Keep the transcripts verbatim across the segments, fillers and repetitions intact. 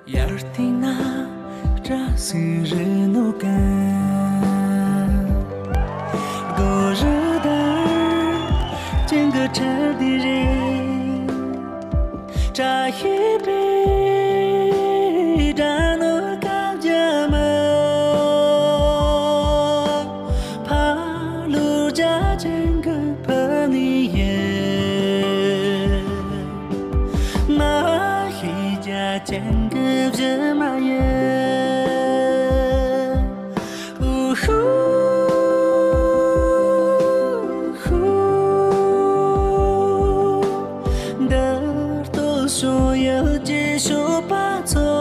དབྱར་དུས་ན་བཀྲ་ཤིས་རི་ནོ་གན། རྡོ་རི་དར་ཅན་གི་ཁྲི་དེ་རེད། བཀྲ་ཤིས་པའི་སྒྲ་ནི་སྐད་རྒྱག་མ། ཕ་ལུ་རྒྱ་ཅན་གི་ཕ་ནི་ཡེ། མ་ཤི་རྒྱ་ཅན་གི་བཞི་མ་ཡེ། ཨུ་ཧུ་ཧུ། འདིར་ལྟོས་ཤོག་ཡུལ་གྱི་ཞོགས་པ་ཚོ།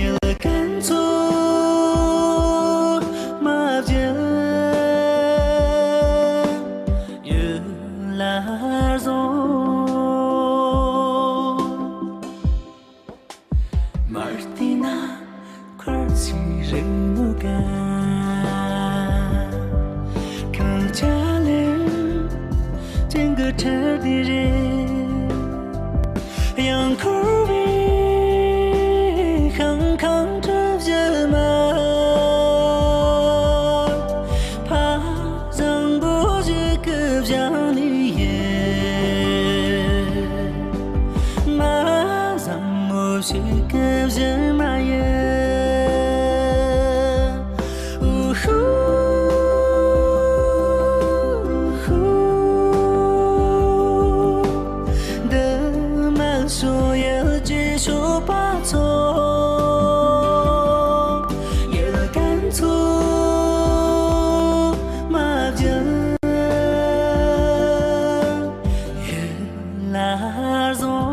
ཡུལ་ཀན་ཚོ་མ་བཞི། ཡུལ་ལ་བཟང་། མར་ཏི་ན་ཁར་སི་རིང་མོ་ག་ཁང་ཆ་ལེན་ཅན་གི་ཁྲེར་དི་རེ། ཡང་ཁུར་བི་ཤང་ཁང་ཁྲི་བཞི་མ། ཕ་བཟང་པོ་ཞིག་གི་བཞག་ནི་ཡིན། མ་བཟང་མོ་ཞིག་གི་བཞི་མ་ཡིན། ཨུ་ཧུ་ཧུ། འདི་མ་སོ་ཡལ་གྱི་ཞོགས་པ་ཚོ། ཡལ་གན་ཚོ་མ་བྱེད། ཡུལ་ལ་བཟང་།